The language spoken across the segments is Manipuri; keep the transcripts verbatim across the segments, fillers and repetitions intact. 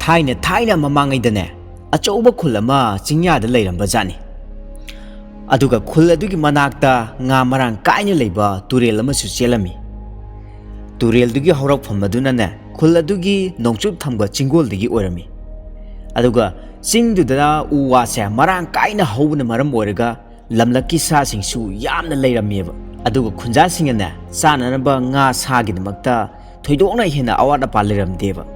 ꯊꯥꯏꯅ ꯊꯥꯏꯅ ꯃꯃꯥꯡꯉꯩꯗꯅꯦ, ꯑꯆꯧꯕ ꯈꯨꯜ ꯑꯃ ꯆꯤꯡꯌꯥꯗ ꯂꯩꯔꯝꯕ ꯖꯥꯠꯅꯤ꯫ ꯑꯗꯨꯒ ꯈꯨꯜ ꯑꯗꯨꯒꯤ ꯃꯅꯥꯛꯇ ꯉꯥ ꯃꯔꯥꯡ ꯀꯥꯏꯅ ꯂꯩꯕ ꯇꯨꯔꯦꯜ ꯑꯃꯁꯨ ꯆꯦꯜꯂꯝꯃꯤ꯫ ꯇꯨꯔꯦꯜꯗꯨꯒꯤ ꯍꯧꯔꯛꯐꯝ ꯑꯗꯨꯅꯅꯦ, ꯈꯨꯜ ꯑꯗꯨꯒꯤ ꯅꯣꯡꯆꯨꯞ ꯊꯪꯕ ꯆꯤꯡꯒꯣꯜꯗꯒꯤ ꯑꯣꯏꯔꯝꯃꯤ꯫ ꯑꯗꯨꯒ ꯆꯤꯡꯗꯨꯗ ꯎ ꯋꯥꯁꯦ ꯃꯔꯥꯡ ꯀꯥꯏꯅ ꯍꯧꯕꯅ ꯃꯔꯝ ꯑꯣꯏꯔꯒ ꯂꯝꯂꯛꯀꯤ ꯁꯥꯁꯤꯡꯁꯨ ꯌꯥꯝꯅ ꯂꯩꯔꯝꯃꯦꯕ꯫ ꯑꯗꯨꯒ ꯈꯨꯟꯖꯥꯁꯤꯡꯅꯅꯦ, ꯆꯥꯅꯅꯕ ꯉꯥ ꯁꯥꯒꯤꯗꯃꯛꯇ ꯊꯣꯏꯗꯣꯛꯅ ꯍꯦꯟꯅ ꯑꯋꯥꯠ ꯑꯄꯥ ꯂꯩꯔꯝꯗꯦꯕ꯫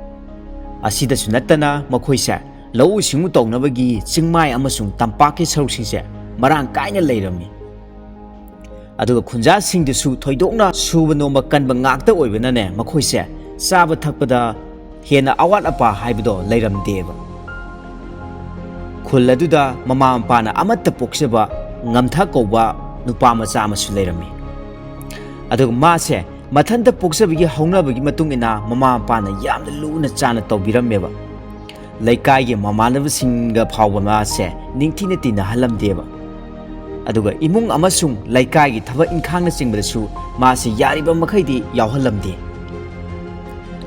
ꯑꯁꯤꯗꯁꯨ ꯅꯠꯇꯅ ꯃꯈꯣꯏꯁꯦ ꯂꯧꯎ ꯁꯤꯡꯎ ꯇꯧꯅꯕꯒꯤ ꯆꯤꯡꯃꯥꯏ ꯑꯃꯁꯨꯡ ꯇꯝꯄꯥꯛꯀꯤ ꯁꯔꯨꯛꯁꯤꯡꯁꯦ ꯃꯔꯥꯡ ꯀꯥꯏꯅ ꯂꯩꯔꯝꯃꯤ꯫ ꯑꯗꯨꯒ ꯈꯨꯟꯖꯥꯁꯤꯡꯗꯨꯁꯨ ꯊꯣꯏꯗꯣꯛꯅ ꯁꯨꯕ ꯅꯣꯝꯕ ꯀꯟꯕ ꯉꯥꯛꯇ ꯑꯣꯏꯕꯅꯅꯦ, ꯃꯈꯣꯏꯁꯦ ꯆꯥꯕ ꯊꯛꯄꯗ ꯍꯦꯟꯅ ꯑꯋꯥꯠ ꯑꯄꯥ ꯍꯥꯏꯕꯗꯣ ꯂꯩꯔꯝꯗꯦꯕ꯫ ꯈꯨꯜ ꯑꯗꯨꯗ ꯃꯃꯥ ꯃꯄꯥꯅ ꯑꯃꯠꯇ ꯄꯣꯛꯆꯕ ꯉꯝꯊ ꯀꯧꯕ ꯅꯨꯄꯥ ꯃꯆꯥ ꯑꯃꯁꯨ ꯂꯩꯔꯝꯃꯤ꯫ ꯑꯗꯨꯒ ꯃꯥꯁꯦ ꯃꯊꯟꯇ ꯄꯣꯛꯆꯕꯒꯤ ꯍꯧꯅꯕꯒꯤ ꯃꯇꯨꯡ ꯏꯟꯅ ꯃꯃꯥ ꯃꯄꯥꯅ ꯌꯥꯝꯅ ꯂꯨꯅ ꯆꯥꯅ ꯇꯧꯕꯤꯔꯝꯃꯦꯕ꯫ ꯂꯩꯀꯥꯏꯒꯤ ꯃꯃꯥꯟꯅꯕꯁꯤꯡꯒ ꯐꯥꯎꯕ ꯃꯥꯁꯦ ꯅꯤꯡꯊꯤꯅ ꯇꯤꯟꯅꯍꯜꯂꯝꯗꯦꯕ꯫ ꯑꯗꯨꯒ ꯏꯃꯨꯡ ꯑꯃꯁꯨꯡ ꯂꯩꯀꯥꯏꯒꯤ ꯊꯕꯛ ꯏꯪꯈꯥꯡꯅꯆꯤꯡꯕꯗꯁꯨ ꯃꯥꯁꯦ ꯌꯥꯔꯤꯕ ꯃꯈꯩꯗꯤ ꯌꯥꯎꯍꯜꯂꯝꯗꯦ꯫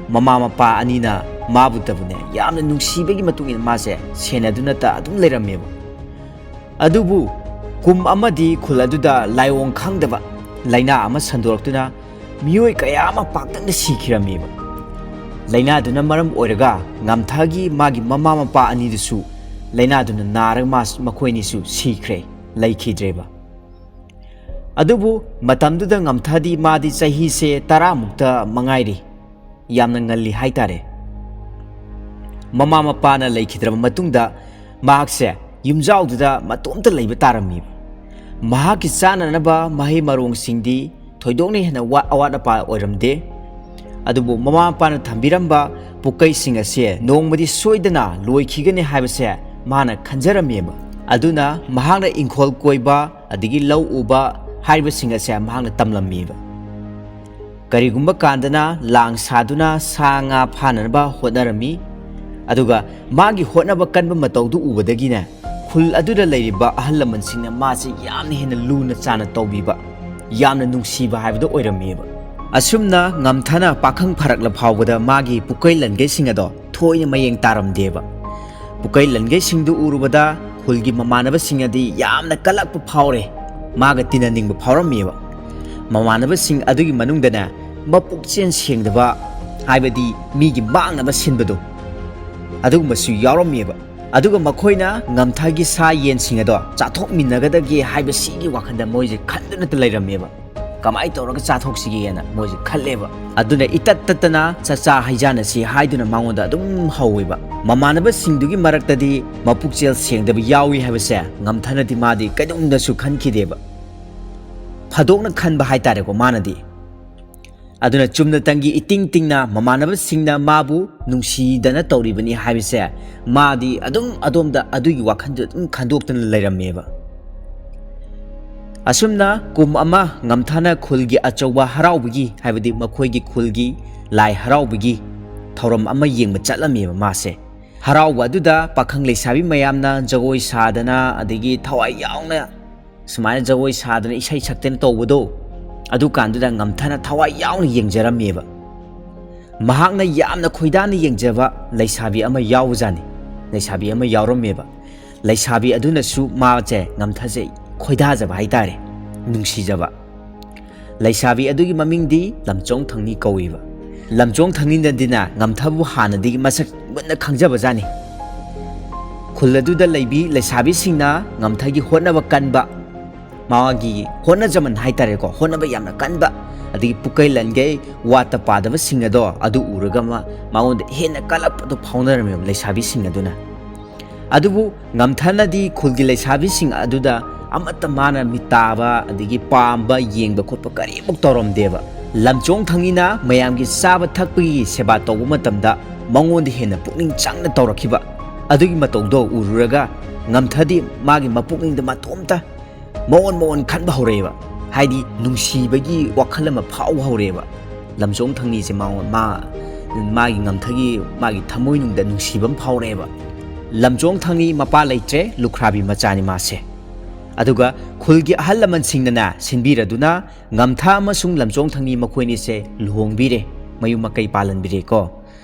ꯃꯃꯥ ꯃꯄꯥ ꯑꯅꯤꯅ ꯃꯥꯕꯨꯇꯕꯨꯅꯦ, ꯌꯥꯝꯅ ꯅꯨꯡꯁꯤꯕꯒꯤ ꯃꯇꯨꯡ ꯏꯟꯅ ꯃꯥꯁꯦ ꯁꯦꯟꯅꯗꯨꯅꯇ ꯑꯗꯨꯝ ꯂꯩꯔꯝꯃꯦꯕ꯫ ꯑꯗꯨꯕꯨ ꯀꯨꯝ ꯑꯃꯗꯤ ꯈꯨꯜ ꯑꯗꯨꯗ ꯂꯥꯏꯑꯣꯡ ꯈꯪꯗꯕ ꯂꯥꯏꯅꯥ ꯑꯃ ꯁꯟꯗꯣꯔꯛꯇꯨꯅ ꯃꯤꯑꯣꯏ ꯀꯌꯥ ꯑꯃ ꯄꯥꯛꯇꯛꯅ ꯁꯤꯈꯤꯔꯝꯃꯦꯕ꯫ ꯂꯥꯏꯅꯥꯗꯨꯅ ꯃꯔꯝ ꯑꯣꯏꯔꯒ ꯉꯝꯊꯒꯤ ꯃꯥꯒꯤ ꯃꯃꯥ ꯃꯄꯥ ꯑꯅꯤꯗꯨꯁꯨ ꯂꯥꯏꯅꯥꯗꯨꯅ ꯅꯥꯔꯒ ꯃꯥ-, ꯃꯈꯣꯏ ꯑꯅꯤꯁꯨ ꯁꯤꯈ꯭ꯔꯦ, ꯂꯩꯈꯤꯗ꯭ꯔꯦꯕ꯫ ꯑꯗꯨꯕꯨ ꯃꯇꯝꯗꯨꯗ ꯉꯝꯊꯗꯤ ꯃꯥꯗꯤ ꯆꯍꯤꯁꯦ ꯇꯔꯥꯃꯨꯛꯇ ꯃꯉꯥꯏꯔꯤ, ꯌꯥꯝꯅ ꯉꯜꯂꯤ ꯍꯥꯏꯇꯥꯔꯦ꯫ ꯃꯃꯥ ꯃꯄꯥꯅ ꯂꯩꯈꯤꯗ꯭ꯔꯕ ꯃꯇꯨꯡꯗ ꯃꯍꯥꯛꯁꯦ ꯌꯨꯝꯖꯥꯎꯗꯨꯗ ꯃꯇꯣꯝꯇ ꯂꯩꯕ ꯇꯥꯔꯝꯃꯤꯕ꯫ ꯃꯍꯥꯛꯀꯤ ꯆꯥꯅꯅꯕ ꯃꯍꯩ ꯃꯔꯣꯡꯁꯤꯡꯗꯤ ꯊꯣꯏꯗꯣꯛꯅ ꯍꯦꯟꯅ ꯋꯥ-, ꯑꯋꯥꯠ ꯑꯄꯥ ꯑꯣꯏꯔꯝꯗꯦ꯫ ꯑꯗꯨꯕꯨ ꯃꯃꯥ ꯃꯄꯥꯅ ꯊꯝꯕꯤꯔꯝꯕ ꯄꯨꯀꯩꯁꯤꯡ ꯑꯁꯦ ꯅꯣꯡꯃꯗꯤ ꯁꯣꯏꯗꯅ ꯂꯣꯏꯈꯤꯒꯅꯤ ꯍꯥꯏꯕꯁꯦ ꯃꯥꯅ ꯈꯟꯖꯔꯝꯃꯦꯕ꯫ ꯑꯗꯨꯅ ꯃꯍꯥꯛꯅ ꯏꯪꯈꯣꯜ ꯀꯣꯏꯕ ꯑꯗꯒꯤ ꯂꯧ ꯎꯕ ꯍꯥꯏꯔꯤꯕꯁꯤꯡ ꯑꯁꯦ ꯃꯍꯥꯛꯅ ꯇꯝꯂꯝꯃꯤꯕ꯫ ꯀꯔꯤꯒꯨꯝꯕ ꯀꯥꯟꯗꯅ ꯂꯥꯡ ꯁꯥꯗꯨꯅ ꯁꯥ ꯉꯥ ꯐꯥꯅꯅꯕ ꯍꯣꯠꯅꯔꯝꯃꯤ꯫ ꯑꯗꯨꯒ ꯃꯥꯒꯤ ꯍꯣꯠꯅꯕ ꯀꯟꯕ ꯃꯇꯧꯗꯨ ꯎꯕꯗꯒꯤꯅꯦ, ꯈꯨꯜ ꯑꯗꯨꯗ ꯂꯩꯔꯤꯕ ꯑꯍꯜ ꯂꯃꯟꯁꯤꯡꯅ ꯃꯥꯁꯦ ꯌꯥꯝꯅ ꯍꯦꯟꯅ ꯂꯨꯅ ꯆꯥꯅ ꯇꯧꯕꯤꯕ, ꯌꯥꯝꯅ ꯅꯨꯡꯁꯤꯕ ꯍꯥꯏꯕꯗꯨ ꯑꯣꯏꯔꯝꯃꯦꯕ꯫ ꯑꯁꯨꯝꯅ ꯉꯝꯊꯅ ꯄꯥꯈꯪ ꯐꯥꯔꯛꯂ ꯐꯥꯎꯕꯗ ꯃꯥꯒꯤ ꯄꯨꯀꯩ ꯂꯟꯒꯩꯁꯤꯡ ꯑꯗꯣ ꯊꯣꯏꯅ ꯃꯌꯦꯡ ꯇꯥꯔꯝꯗꯦꯕ꯫ ꯄꯨꯀꯩ ꯂꯟꯒꯩꯁꯤꯡꯗꯨ ꯎꯔꯨꯕꯗ ꯈꯨꯜꯒꯤ ꯃꯃꯥꯟꯅꯕꯁꯤꯡ ꯑꯗꯤ ꯌꯥꯝꯅ ꯀꯜꯂꯛꯄ ꯐꯥꯎꯔꯦ, ꯃꯥꯒ ꯇꯤꯟꯅꯅꯤꯡꯕ ꯐꯥꯎꯔꯝꯃꯦꯕ꯫ ꯃꯃꯥꯟꯅꯕꯁꯤꯡ ꯑꯗꯨꯒꯤ ꯃꯅꯨꯡꯗꯅꯦ, ꯃꯄꯨꯛꯆꯦꯜ ꯁꯦꯡꯗꯕ, ꯍꯥꯏꯕꯗꯤ ꯃꯤꯒꯤ ꯃꯥꯡꯅꯕ ꯁꯤꯟꯕꯗꯣ, ꯑꯗꯨꯒꯨꯝꯕꯁꯨ ꯌꯥꯎꯔꯝꯃꯦꯕ꯫ ꯑꯗꯨꯒ ꯃꯈꯣꯏꯅ ꯉꯝꯊꯒꯤ ꯁꯥ ꯌꯦꯟꯁꯤꯡ ꯑꯗꯣ ꯆꯥꯊꯣꯛꯃꯤꯟꯅꯒꯗꯒꯦ ꯍꯥꯏꯕꯁꯤꯒꯤ ꯋꯥꯈꯜꯗ ꯃꯣꯏꯁꯦ ꯈꯟꯗꯨꯅꯇ ꯂꯩꯔꯝꯃꯦꯕ꯫ ꯀꯃꯥꯏꯅ ꯇꯧꯔꯒ ꯆꯥꯊꯣꯛꯁꯤꯒꯦꯅ ꯃꯣꯏꯁꯦ ꯈꯜꯂꯦꯕ꯫ ꯑꯗꯨꯅ ꯏꯇꯠ ꯇꯠꯇꯅ ꯆꯥꯛꯆꯥ ꯍꯩꯖꯥꯟꯅꯁꯤ ꯍꯥꯏꯗꯨꯅ ꯃꯉꯣꯟꯗ ꯑꯗꯨꯝ ꯍꯧꯋꯦꯕ꯫ ꯃꯃꯥꯟꯅꯕꯁꯤꯡꯗꯨꯒꯤ ꯃꯔꯛꯇꯗꯤ ꯃꯄꯨꯛꯆꯦꯜ ꯁꯦꯡꯗꯕ ꯌꯥꯎꯏ ꯍꯥꯏꯕꯁꯦ ꯉꯝꯊꯅꯗꯤ ꯃꯥꯗꯤ ꯀꯩꯗꯧꯅꯨꯡꯗꯁꯨ ꯈꯟꯈꯤꯗꯦꯕ꯫ ꯐꯥꯗꯣꯛꯅ ꯈꯟꯕ ꯍꯥꯏꯇꯥꯔꯦꯀꯣ ꯃꯥꯅꯗꯤ꯫ ꯑꯗꯨꯅ ꯆꯨꯝꯅꯇꯪꯒꯤ ꯏꯇꯤꯡ ꯇꯤꯡꯅ ꯃꯃꯥꯟꯅꯕꯁꯤꯡꯅ ꯃꯥꯕꯨ ꯅꯨꯡꯁꯤꯗꯅ ꯇꯧꯔꯤꯕꯅꯤ ꯍꯥꯏꯕꯁꯦ ꯃꯥꯗꯤ ꯑꯗꯨꯝ ꯑꯗꯣꯝꯗ ꯑꯗꯨꯒꯤ ꯋꯥꯈꯜꯗꯨ ꯑꯗꯨꯝ ꯈꯟꯗꯣꯛꯇꯅ ꯂꯩꯔꯝꯃꯦꯕ꯫ ꯑꯁꯨꯝꯅ ꯀꯨꯝ ꯑꯃ ꯉꯝꯊꯥꯅ ꯈꯨꯜꯒꯤ ꯑꯆꯧꯕ ꯍꯔꯥꯎꯕꯒꯤ, ꯍꯥꯏꯕꯗꯤ ꯃꯈꯣꯏꯒꯤ ꯈꯨꯜꯒꯤ ꯂꯥꯏ ꯍꯔꯥꯎꯕꯒꯤ ꯊꯧꯔꯝ ꯑꯃ ꯌꯦꯡꯕ ꯆꯠꯂꯝꯃꯦꯕ ꯃꯥꯁꯦ꯫ ꯍꯔꯥꯎꯕ ꯑꯗꯨꯗ ꯄꯥꯈꯪ ꯂꯩꯁꯥꯕꯤ ꯃꯌꯥꯝꯅ ꯖꯒꯣꯏ ꯁꯥꯗꯅ ꯑꯗꯒꯤ ꯊꯋꯥꯏ ꯌꯥꯎꯅ ꯁꯨꯃꯥꯏꯅ ꯖꯒꯣꯏ ꯁꯥꯗꯅ ꯏꯁꯩ ꯁꯛꯇꯅ ꯇꯧꯕꯗꯣ, ꯑꯗꯨꯀꯥꯟꯗꯨꯗ ꯉꯝꯊꯥꯅ ꯊꯋꯥꯏ ꯌꯥꯎꯅ ꯌꯦꯡꯖꯔꯝꯃꯦꯕ꯫ ꯃꯍꯥꯛꯅ ꯌꯥꯝꯅ ꯈꯣꯏꯗꯥꯅ ꯌꯦꯡꯖꯕ ꯂꯩꯁꯥꯕꯤ ꯑꯃ ꯌꯥꯎꯕꯖꯥꯠꯅꯤ꯫ ꯂꯩꯁꯥꯕꯤ ꯑꯃ ꯌꯥꯎꯔꯝꯃꯦꯕ꯫ ꯂꯩꯁꯥꯕꯤ ꯑꯗꯨꯅꯁꯨ ꯃꯥꯁꯦ, ꯉꯝꯊꯥꯁꯦ ꯈꯣꯏꯗꯥꯖꯕ ꯍꯥꯏꯇꯥꯔꯦ, ꯅꯨꯡꯁꯤꯖꯕ꯫ ꯂꯩꯁꯥꯕꯤ ꯑꯗꯨꯒꯤ ꯃꯃꯤꯡꯗꯤ ꯂꯝꯆꯣꯡ ꯊꯪꯅꯤ ꯀꯧꯏꯕ꯫ ꯂꯝꯆꯣꯡ ꯊꯪꯅꯤꯅꯗꯤꯅ ꯉꯝꯊꯥꯕꯨ ꯍꯥꯟꯅꯗꯒꯤ ꯃꯁꯛ ꯃꯨꯟꯅ ꯈꯪꯖꯕꯖꯥꯠꯅꯤ꯫ ꯈꯨꯜ ꯑꯗꯨꯗ ꯂꯩꯕꯤ ꯂꯩꯁꯥꯕꯤꯁꯤꯡꯅ ꯉꯝꯊꯥꯒꯤ ꯍꯣꯠꯅꯕ ꯀꯟꯕ, ꯃꯥꯒꯤ ꯍꯣꯠꯅꯖꯃꯟ ꯍꯥꯏꯇꯥꯔꯦꯀꯣ, ꯍꯣꯠꯅꯕ ꯌꯥꯝꯅ ꯀꯟꯕ, ꯑꯗꯒꯤ ꯄꯨꯀꯩ ꯂꯟꯒꯩ ꯋꯥꯠꯇ ꯄꯥꯗꯕꯁꯤꯡ ꯑꯗꯣ ꯑꯗꯨ ꯎꯔꯒ ꯃꯥ-, ꯃꯉꯣꯟꯗ ꯍꯦꯟꯅ ꯀꯜꯂꯛꯄꯗꯣ ꯐꯥꯎꯅꯔꯝꯃꯦꯕ ꯂꯩꯁꯥꯕꯤꯁꯤꯡ ꯑꯗꯨꯅ꯫ ꯑꯗꯨꯕꯨ ꯉꯝꯊꯥꯅꯗꯤ ꯈꯨꯜꯒꯤ ꯂꯩꯁꯥꯕꯤꯁꯤꯡ ꯑꯗꯨꯗ ꯑꯃꯠꯇ ꯃꯥꯅ ꯃꯤꯠ ꯇꯥꯕ ꯑꯗꯒꯤ ꯄꯥꯝꯕ, ꯌꯦꯡꯕ ꯈꯣꯠꯄ ꯀꯔꯤꯃꯨꯛ ꯇꯧꯔꯝꯗꯦꯕ꯫ ꯂꯝꯆꯣꯡ ꯊꯪꯅꯤꯅ ꯃꯌꯥꯝꯒꯤ ꯆꯥꯕ ꯊꯛꯄꯒꯤ ꯁꯦꯕꯥ ꯇꯧꯕ ꯃꯇꯝꯗ ꯃꯉꯣꯟꯗ ꯍꯦꯟꯅ ꯄꯨꯛꯅꯤꯡ ꯆꯪꯅ ꯇꯧꯔꯛꯈꯤꯕ ꯑꯗꯨꯒꯤ ꯃꯇꯧꯗꯣ ꯎꯔꯨꯔꯒ ꯉꯝꯊꯥꯗꯤ ꯃꯥꯒꯤ ꯃꯄꯨꯛꯅꯤꯡꯗ ꯃꯇꯣꯝꯇ ꯃꯑꯣꯟ ꯃꯑꯣꯟ ꯈꯟꯕ ꯍꯧꯔꯛꯑꯦꯕ꯫ ꯍꯥꯏꯗꯤ ꯅꯨꯡꯁꯤꯕꯒꯤ ꯋꯥꯈꯜ ꯑꯃ ꯐꯥꯎꯕ ꯍꯧꯔꯛꯑꯦꯕ꯫ ꯂꯝꯆꯣꯡ ꯊꯪꯅꯤꯁꯦ ꯃꯉꯣꯟ-, ꯃꯥ-, ꯃꯥꯒꯤ ꯉꯝꯊꯥꯒꯤ ꯃꯥꯒꯤ ꯊꯃꯣꯏꯅꯨꯡꯗ ꯅꯨꯡꯁꯤꯕ ꯑꯃ ꯐꯥꯎꯔꯛꯑꯦꯕ꯫ ꯂꯝꯆꯣꯡ ꯊꯪꯅꯤ ꯃꯄꯥ ꯂꯩꯇ꯭ꯔꯦ, ꯂꯨꯈ꯭ꯔꯥꯕꯤ ꯃꯆꯥꯅꯤ ꯃꯥꯁꯦ꯫ ꯑꯗꯨꯒ ꯈꯨꯜꯒꯤ ꯑꯍꯜ ꯂꯃꯟꯁꯤꯡꯅꯅꯦ ꯁꯤꯟꯕꯤꯔꯗꯨꯅ ꯉꯝꯊꯥ ꯑꯃꯁꯨꯡ ꯂꯝꯆꯣꯡ ꯊꯪꯅꯤ ꯃꯈꯣꯏꯅꯤꯁꯦ ꯂꯨꯍꯣꯡꯕꯤꯔꯦ, ꯃꯌꯨꯝ ꯃꯀꯩ ꯄꯥꯜꯍꯟꯕꯤꯔꯦꯀꯣ꯫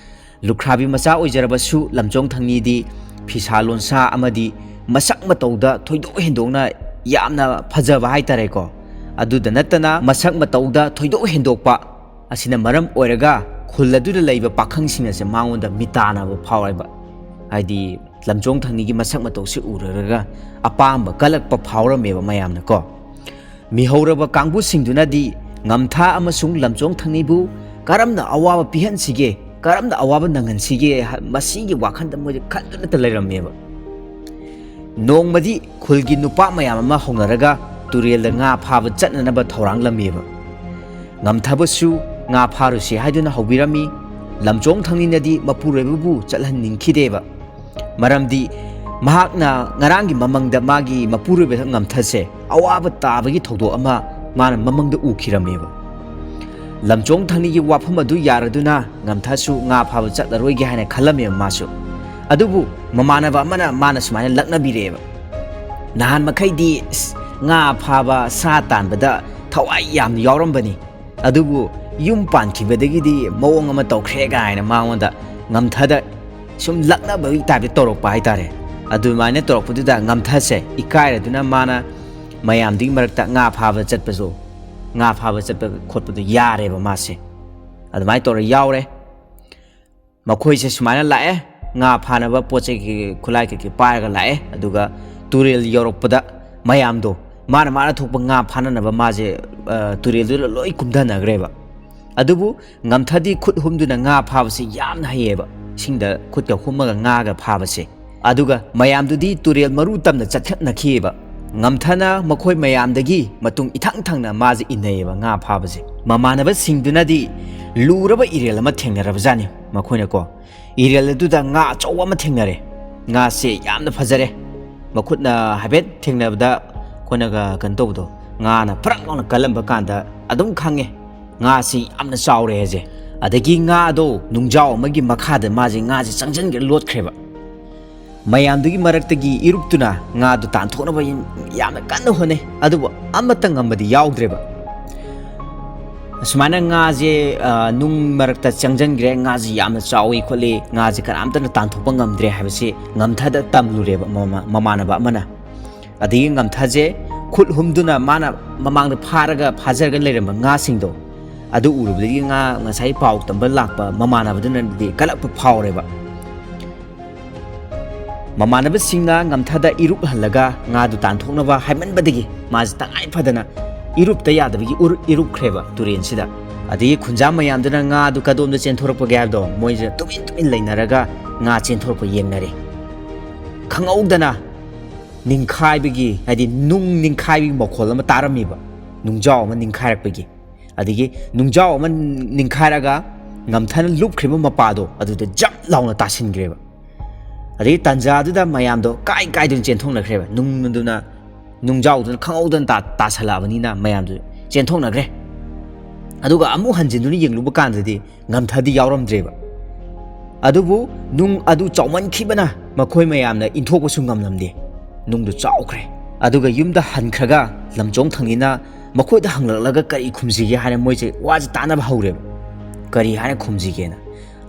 ꯂꯨꯈ꯭ꯔꯥꯕꯤ ꯃꯆꯥ ꯑꯣꯏꯖꯔꯕꯁꯨ ꯂꯝꯖꯣꯡ ꯊꯪꯅꯤꯗꯤ ꯐꯤꯁꯥ ꯂꯣꯟꯁꯥ ꯑꯃꯗꯤ ꯃꯁꯛ ꯃꯇꯧꯗ ꯊꯣꯏꯗꯣꯛ ꯍꯦꯟꯗꯣꯛꯅ ꯌꯥꯝꯅ ꯐꯖꯕ ꯍꯥꯏꯇꯥꯔꯦꯀꯣ꯫ ꯑꯗꯨꯗ ꯅꯠꯇꯅ ꯃꯁꯛ ꯃꯇꯧꯗ ꯊꯣꯏꯗꯣꯛ ꯍꯦꯟꯗꯣꯛꯄ ꯑꯁꯤꯅ ꯃꯔꯝ ꯑꯣꯏꯔꯒ ꯈꯨꯜ ꯑꯗꯨꯗ ꯂꯩꯕ ꯄꯥꯈꯪꯁꯤꯡ ꯑꯁꯦ ꯃꯉꯣꯟꯗ ꯃꯤꯇꯥꯅꯕ ꯐꯥꯎꯔꯦꯕ꯫ ꯍꯥꯏꯗꯤ ꯂꯝꯖꯣꯡ ꯊꯪꯅꯤꯒꯤ ꯃꯁꯛ ꯃꯇꯧꯁꯤ ꯎꯔꯨꯔꯒ ꯑꯄꯥꯝꯕ ꯀꯜꯂꯛꯄ ꯐꯥꯎꯔꯝꯃꯦꯕ ꯃꯌꯥꯝꯅꯀꯣ꯫ ꯃꯤꯍꯧꯔꯕ ꯀꯥꯡꯕꯨꯁꯤꯡꯗꯨꯅꯗꯤ ꯉꯝꯊꯥ ꯑꯃꯁꯨꯡ ꯂꯝꯖꯣꯡ ꯊꯪꯅꯤꯕꯨ ꯀꯔꯝꯅ ꯑꯋꯥꯕ ꯄꯤꯍꯟꯁꯤꯒꯦ, ꯀꯔꯝꯅ ꯑꯋꯥꯕ ꯅꯪꯍꯟꯁꯤꯒꯦ ꯍꯥ-, ꯃꯁꯤꯒꯤ ꯋꯥꯈꯜꯗ ꯃꯣꯏꯗꯤ ꯈꯟꯗꯨꯅꯇ ꯂꯩꯔꯝꯃꯦꯕ꯫ ꯅꯣꯡꯃꯗꯤ ꯈꯨꯜꯒꯤ ꯅꯨꯄꯥ ꯃꯌꯥꯝ ꯑꯃ ꯍꯧꯅꯔꯒ ꯇꯨꯔꯦꯜꯗ ꯉꯥ ꯐꯥꯕ ꯆꯠꯅꯅꯕ ꯊꯧꯔꯥꯡꯂꯝꯃꯤꯕ꯫ ꯉꯝꯊꯕꯁꯨ ꯉꯥ ꯐꯥꯔꯨꯁꯤ ꯍꯥꯏꯗꯨꯅ ꯍꯧꯕꯤꯔꯝꯃꯤ꯫ ꯂꯝꯖꯣꯡ ꯊꯪꯅꯤꯅꯗꯤ ꯃꯄꯨꯔꯣꯏꯕꯕꯨ ꯆꯠꯍꯟꯅꯤꯡꯈꯤꯗꯦꯕ꯫ ꯃꯔꯝꯗꯤ ꯃꯍꯥꯛꯅ ꯉꯔꯥꯡꯒꯤ ꯃꯃꯪꯗ ꯃꯥꯒꯤ ꯃꯄꯨꯔꯣꯏꯕ ꯉꯝꯊꯁꯦ ꯑꯋꯥꯕ ꯇꯥꯕꯒꯤ ꯊꯧꯗꯣꯛ ꯑꯃ ꯃꯥꯅ ꯃꯃꯪꯗ ꯎꯈꯤꯔꯝꯃꯦꯕ꯫ ꯂꯝꯖꯣꯡ ꯊꯪꯅꯤꯒꯤ ꯋꯥꯐꯝ ꯑꯗꯨ ꯌꯥꯔꯗꯨꯅ ꯉꯝꯊꯁꯨ ꯉꯥ ꯐꯥꯕ ꯆꯠꯂꯔꯣꯏꯒꯦ ꯍꯥꯏꯅ ꯈꯜꯂꯝꯃꯦꯕ ꯃꯥꯁꯨ꯫ ꯑꯗꯨꯕꯨ ꯃꯃꯥꯟꯅꯕ ꯑꯃꯅ ꯃꯥꯅ ꯁꯨꯃꯥꯏꯅ ꯂꯛꯅꯕꯤꯔꯛꯑꯦꯕ, "ꯅꯍꯥꯟ ꯃꯈꯩꯗꯤ, ꯏꯁ, ꯉꯥ ꯐꯥꯕ, ꯁꯥ ꯇꯥꯟꯕꯗ ꯊꯋꯥꯏ ꯌꯥꯝꯅ ꯌꯥꯎꯔꯝꯕꯅꯤ, ꯑꯗꯨꯕꯨ ꯌꯨꯝ ꯄꯥꯟꯈꯤꯕꯗꯒꯤꯗꯤ ꯃꯑꯣꯡ ꯑꯃ ꯇꯧꯈ꯭ꯔꯦ" ꯀꯥꯏꯅ ꯃꯉꯣꯟꯗ ꯉꯝꯊꯗ ꯁꯨꯝ ꯂꯛꯅꯕꯒꯤ ꯇꯥꯏꯞꯇ ꯇꯧꯔꯛꯄ ꯍꯥꯏꯇꯥꯔꯦ꯫ ꯑꯗꯨꯃꯥꯏꯅ ꯇꯧꯔꯛꯄꯗꯨꯗ ꯉꯝꯊꯁꯦ ꯏꯀꯥꯏꯔꯗꯨꯅ ꯃꯥꯅ ꯃꯌꯥꯝꯗꯨꯒꯤ ꯃꯔꯛꯇ ꯉꯥ ꯐꯥꯕ ꯆꯠꯄꯁꯨ, ꯉꯥ ꯐꯥꯕ ꯆꯠꯄ ꯈꯣꯠꯄꯗꯣ ꯌꯥꯔꯦꯕ ꯃꯥꯁꯦ꯫ ꯑꯗꯨꯃꯥꯏꯅ ꯇꯧꯔ ꯌꯥꯎꯔꯦ꯫ ꯃꯈꯣꯏꯁꯦ ꯁꯨꯃꯥꯏꯅ ꯂꯥꯛꯑꯦ, ꯉꯥ ꯐꯥꯅꯕ ꯄꯣꯠ ꯆꯩ ꯀꯩꯀꯩ, ꯈꯨꯠꯂꯥꯏ ꯀꯩꯀꯩ ꯄꯥꯏꯔꯒ ꯂꯥꯛꯑꯦ꯫ ꯑꯗꯨꯒ ꯇꯨꯔꯦꯜ ꯌꯧꯔꯛꯄꯗ ꯃꯌꯥꯝꯗꯣ ꯃꯥꯅ, ꯃꯥꯅ ꯊꯣꯛꯄ ꯉꯥ ꯐꯥꯅꯅꯕ ꯃꯥꯁꯦ, ꯑ, ꯇꯨꯔꯦꯜꯗꯨꯗ ꯂꯣꯏ ꯀꯨꯝꯊꯅꯈ꯭ꯔꯦꯕ꯫ ꯑꯗꯨꯕꯨ ꯉꯝꯊꯗꯤ ꯈꯨꯠ ꯍꯨꯝꯗꯨꯅ ꯉꯥ ꯐꯥꯕꯁꯤ ꯌꯥꯝꯅ ꯍꯩꯌꯦꯕ, ꯏꯁꯤꯡꯗ ꯈꯨꯠꯀ ꯍꯨꯝꯃꯒ ꯉꯥꯒ ꯐꯥꯕꯁꯦ꯫ ꯑꯗꯨꯒ ꯃꯌꯥꯝꯗꯨꯗꯤ ꯇꯨꯔꯦꯜ ꯃꯔꯨ ꯇꯝꯅ ꯆꯠꯈꯠꯅꯈꯤꯑꯕ꯫ ꯉꯝꯊꯅ ꯃꯈꯣꯏ ꯃꯌꯥꯝꯗꯒꯤ ꯃꯇꯨꯡ ꯏꯊꯪ ꯊꯪꯅ ꯃꯥꯁꯦ ꯏꯟꯅꯩꯌꯦꯕ ꯉꯥ ꯐꯥꯕꯁꯦ꯫ ꯃꯃꯥꯟꯅꯕꯁꯤꯡꯗꯨꯅꯗꯤ ꯂꯨꯔꯕ ꯏꯔꯦꯜ ꯑꯃ ꯊꯦꯡꯅꯔꯕꯖꯥꯠꯅꯤ ꯃꯈꯣꯏꯅꯀꯣ꯫ ꯏꯔꯦꯜ ꯑꯗꯨꯗ ꯉꯥ ꯑꯆꯧꯕ ꯑꯃ ꯊꯦꯡꯅꯔꯦ꯫ ꯉꯥꯁꯦ ꯌꯥꯝꯅ ꯐꯖꯔꯦ꯫ ꯃꯈꯨꯠꯅ ꯍꯥꯏꯐꯦꯠ ꯊꯦꯡꯅꯕꯗ ꯑꯩꯈꯣꯏꯅꯒ ꯀꯩꯅꯣ ꯇꯧꯕꯗꯣ, ꯉꯥꯅ ꯐꯔꯛ ꯂꯥꯎꯅ ꯀꯜꯂꯝꯕ ꯀꯥꯟꯗ ꯑꯗꯨꯝ ꯈꯪꯉꯦ ꯉꯥꯁꯤ ꯌꯥꯝꯅ ꯆꯥꯎꯔꯦ ꯍꯥꯏꯁꯦ꯫ ꯑꯗꯒꯤ ꯉꯥꯗꯣ ꯅꯨꯡꯖꯥꯎ ꯑꯃꯒꯤ ꯃꯈꯥꯗ ꯃꯥꯁꯦ ꯉꯥꯁꯦ ꯆꯪꯁꯤꯟꯈ꯭ꯔꯦ, ꯂꯣꯠꯈ꯭ꯔꯦꯕ꯫ ꯃꯌꯥꯝꯗꯨꯒꯤ ꯃꯔꯛꯇꯒꯤ ꯏꯔꯨꯞꯇꯨꯅ ꯉꯥꯗꯨ ꯇꯥꯟꯊꯣꯛꯅꯕ ꯌꯥꯝꯅ ꯀꯟꯅ ꯍꯣꯠꯅꯩ, ꯑꯗꯨꯕꯨ ꯑꯃꯠꯇ ꯉꯝꯕꯗꯤ ꯌꯥꯎꯗ꯭ꯔꯦꯕ꯫ ꯑꯁꯨꯃꯥꯏꯅ ꯉꯥꯁꯦ, ꯑ, ꯅꯨꯡ ꯃꯔꯛꯇ ꯆꯪꯁꯤꯟꯈ꯭ꯔꯦ, ꯉꯥꯁꯦ ꯌꯥꯝꯅ ꯆꯥꯎꯏ ꯈꯣꯠꯂꯤ, ꯉꯥꯁꯦ ꯀꯅꯥꯝꯇꯅ ꯇꯥꯟꯊꯣꯛꯄ ꯉꯝꯗ꯭ꯔꯦ ꯍꯥꯏꯕꯁꯤ ꯉꯝꯊꯗ ꯇꯝꯂꯨꯔꯦꯕ ꯃꯃꯥ-, ꯃꯃꯥꯟꯅꯕ ꯑꯃꯅ꯫ ꯑꯗꯒꯤ ꯉꯝꯊꯁꯦ ꯈꯨꯠ ꯍꯨꯝꯗꯨꯅ ꯃꯥꯅ ꯃꯃꯥꯡꯗ ꯐꯥꯔꯒ, ꯐꯥꯖꯔꯒ ꯂꯩꯔꯝꯕ ꯉꯥꯁꯤꯡꯗꯣ, ꯑꯗꯨ ꯎꯔꯨꯕꯗꯒꯤ ꯉꯥ ꯉꯁꯥꯏ ꯄꯥꯎ ꯇꯝꯕ ꯂꯥꯛꯄ ꯃꯃꯥꯟꯅꯕꯗꯨꯅꯗꯤ ꯀꯜꯂꯛꯄ ꯐꯥꯎꯔꯦꯕ꯫ ꯃꯃꯥꯟꯅꯕꯁꯤꯡꯅ ꯉꯝꯊꯗ ꯏꯔꯨꯞꯍꯜꯂꯒ ꯉꯥꯗꯨ ꯇꯥꯟꯊꯣꯛꯅꯕ ꯍꯥꯏꯃꯟꯕꯗꯒꯤ ꯃꯥꯁꯤ ꯇꯉꯥꯏ ꯐꯗꯅ ꯏꯔꯨꯞꯇ ꯌꯥꯗꯕꯒꯤ ꯎꯔ-, ꯏꯔꯨꯞꯈ꯭ꯔꯦꯕ ꯇꯨꯔꯦꯟꯁꯤꯗ꯫ ꯑꯗꯒꯤ ꯈꯨꯟꯖꯥ ꯃꯌꯥꯝꯗꯨꯅ ꯉꯥꯗꯨ ꯀꯗꯣꯝꯗ ꯆꯦꯟꯊꯣꯔꯛꯄꯒꯦ ꯍꯥꯏꯕꯗꯣ ꯃꯣꯏꯁꯦ ꯇꯨꯃꯤꯟ ꯇꯨꯃꯤꯟ ꯂꯩꯅꯔꯒ ꯉꯥ ꯆꯦꯟꯊꯣꯔꯛꯄ ꯌꯦꯡꯅꯔꯦ꯫ ꯈꯪꯍꯧꯗꯅ ꯅꯤꯡꯈꯥꯏꯕꯒꯤ, ꯍꯥꯏꯗꯤ ꯅꯨꯡ ꯅꯤꯡꯈꯥꯏꯕꯒꯤ ꯃꯈꯣꯜ ꯑꯃ ꯇꯥꯔꯝꯃꯤꯕ, ꯅꯨꯡꯖꯥꯎ ꯑꯃ ꯅꯤꯡꯈꯥꯏꯔꯛꯄꯒꯤ꯫ ꯑꯗꯒꯤ ꯅꯨꯡꯖꯥꯎ ꯑꯃ ꯅꯤꯡꯈꯥꯏꯔꯒ ꯉꯝꯊꯅ ꯂꯨꯞꯈ꯭ꯔꯤꯕ ꯃꯄꯥꯗꯣ ꯑꯗꯨꯗ ꯖꯝ ꯂꯥꯎꯅ ꯇꯥꯁꯤꯟꯈ꯭ꯔꯦꯕ꯫ ꯑꯗꯒꯤ ꯇꯥꯟꯖꯥꯗꯨꯗ ꯃꯌꯥꯝꯗꯣ ꯀꯥꯏ ꯀꯥꯏꯗꯨꯅ ꯆꯦꯟꯊꯣꯛꯅꯈ꯭ꯔꯦꯕ꯫ ꯅꯨꯡꯗꯨꯅ, ꯅꯨꯡꯖꯥꯎꯗꯨꯅ ꯈꯪꯍꯧꯗꯅ ꯇꯥ-, ꯇꯥꯁꯜꯂꯛꯑꯕꯅꯤꯅ ꯃꯌꯥꯝꯗꯨ ꯆꯦꯟꯊꯣꯛꯅꯈ꯭ꯔꯦ꯫ ꯑꯗꯨꯒ ꯑꯃꯨꯛ ꯍꯟꯖꯤꯟꯗꯨꯅ ꯌꯦꯡꯂꯨꯕ ꯀꯥꯟꯗꯗꯤ ꯉꯝꯊꯗꯤ ꯌꯥꯎꯔꯝꯗ꯭ꯔꯦꯕ꯫ ꯑꯗꯨꯕꯨ ꯅꯨꯡ ꯑꯗꯨ ꯆꯥꯎꯃꯟꯈꯤꯕꯅ ꯃꯈꯣꯏ ꯃꯌꯥꯝꯅ ꯏꯟꯊꯣꯛꯄꯁꯨ ꯉꯝꯂꯝꯗꯦ꯫ ꯅꯨꯡꯗꯨ ꯆꯥꯎꯈ꯭ꯔꯦ꯫ ꯑꯗꯨꯒ ꯌꯨꯝꯗ ꯍꯟꯈ꯭ꯔꯒ ꯂꯝꯆꯣꯡ ꯊꯪꯅꯤꯅ ꯃꯈꯣꯏꯗ ꯍꯪꯂꯛꯂꯒ ꯀꯔꯤ ꯈꯨꯝꯁꯤꯒꯦ ꯍꯥꯏꯅ ꯃꯣꯏꯁꯦ ꯋꯥꯁꯦ ꯇꯥꯅꯕ ꯍꯧꯔꯦꯕ꯫ ꯀꯔꯤ ꯍꯥꯏꯅ ꯈꯨꯝꯁꯤꯒꯦꯅ꯫